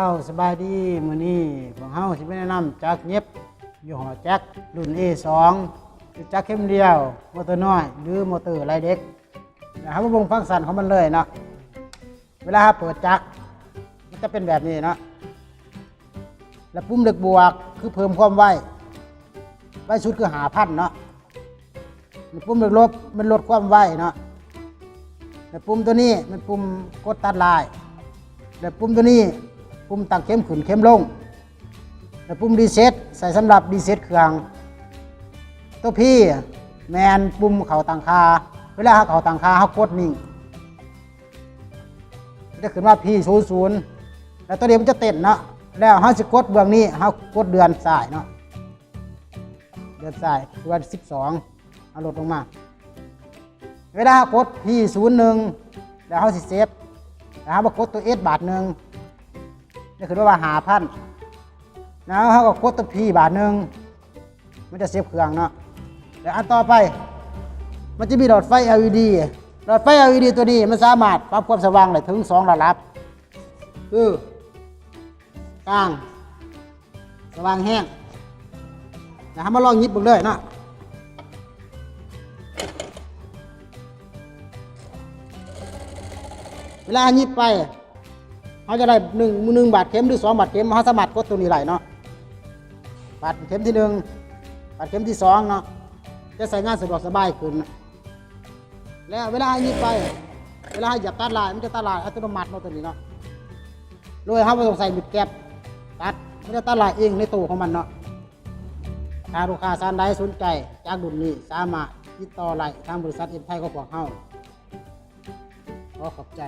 ເຈົ້າ ສະບາຍດີ. ມື້ນີ້ພວກເຮົາຊິມາແນະນຳຈັກເຫຢັບຍີ່ຫໍ້ແຈັກລຸ້ນ ເອສອງ ເປັນຈັກເຂັມດຽວ ມໍເຕີນ້ອຍ ຫຼື ມໍເຕີໄລ່ເຫຼັກ. ແລ້ວເຮົາມາເບິ່ງຟັງຊັນຂອງມັນເລີຍເນາະ. ເວລາເຮົາເປີດຈັກ ມັນຈະເປັນແບບນີ້ເນາະ. ແລະ ປຸ່ມເລກບວກ ຄືເພີ່ມຄວາມໄວ, ໄວສຸດຄືຫ້າພັນເນາະ. ແລະ ປຸ່ມເລກລົບ ແມ່ນລົດຄວາມໄວເນາະ. ແລະ ປຸ່ມຕົວນີ້ແມ່ນປຸ່ມກົດຕັດລາຍ. ແລະ ປຸ່ມຕົວນີ້ປຸ່ມຕັ້ງເຂັມຂຶ້ນເຂັມລົງ. ແລະ ປຸ່ມຣີເຊັດ ໃຊ້ສຳລັບຣີເຊັດເຄື່ອງ. ຕົວພີແມ່ນປຸ່ມເຂົ້າຕັ້ງຄ່າ. ເວລາເຮົາເຂົ້າຕັ້ງຄ່າ ເຮົາກົດນີ້ ຈະຂຶ້ນມາພີສູນສູນ ແລ້ວຕົວນີ້ມັນຈະເຕັ້ນເນາະ. ແລ້ວເຮົາຊິກົດເບື້ອງນີ້ ເຮົາກົດເດືອນຊ້າຍເນາະ, ເດືອນຊ້າຍ ເດືອນສິບສອງ ເຮົາລົດລົງມາ. ເວລາເຮົາກົດພີສູນໜຶ່ງ ແລ້ວເຮົາຊິເຊັບ ແລ້ວເຮົາມາກົດຕົວເອັສບາດໜຶ່ງ ຈະຂຶ້ນມາວ່າຫ້າພັນ. ແລ້ວເຮົາກໍກົດຕົວພີບາດໜຶ່ງ ມັນຈະເຊັບເຄື່ອງເນາະ. ແລ້ວອັນຕໍ່ໄປ ມັນຈະມີຫຼອດໄຟ ແອລອີດີ. ຫຼອດໄຟ ແອລອີດີ ຕົວນີ້ມັນສາມາດປັບຄວາມສະຫວ່າງໄດ້ເຖິງສອງລະດັບ ຄື ກາງ, ສະຫວ່າງແຮງ. ແລ້ວເຮົາມາລອງຫຍິບເບິ່ງເລີຍເນາະ. ເວລາຫຍິບໄປ ເຮົາຈະໄດ້ໜຶ່ງ ໜຶ່ງບາດເຂັມ ຫຼື ສອງບາດເຂັມ. ເຮົາສາມາດກົດຕົວນີ້ໄດ້ເນາະ, ບາດເຂັມທີໜຶ່ງ ບາດເຂັມທີສອງເນາະ, ຈະໃຊ້ງານສະດວກສະບາຍຂຶ້ນ. ແລ້ວເວລາເຮົາຫຍິບໄປ ເວລາເຮົາຢາກຕັດລາຍ ມັນຈະຕັດລາຍອັດຕະໂນມັດເນາະ ຕົວນີ້ເນາະ, ໂດຍເຮົາບໍ່ຕ້ອງໃຊ້ມີດແກັບຕັດ, ມັນຈະຕັດລາຍເອງໃນໂຕຂອງມັນເນາະ. ຖ້າລູກຄ້າທ່ານໃດສົນໃຈຈັກລຸ້ນນີ້ ສາມາດຕິດຕໍ່ໄດ້ທາງບໍລິສັດເອັມໄທຂອງພວກເຮົາ. ຂໍຂອບໃຈ.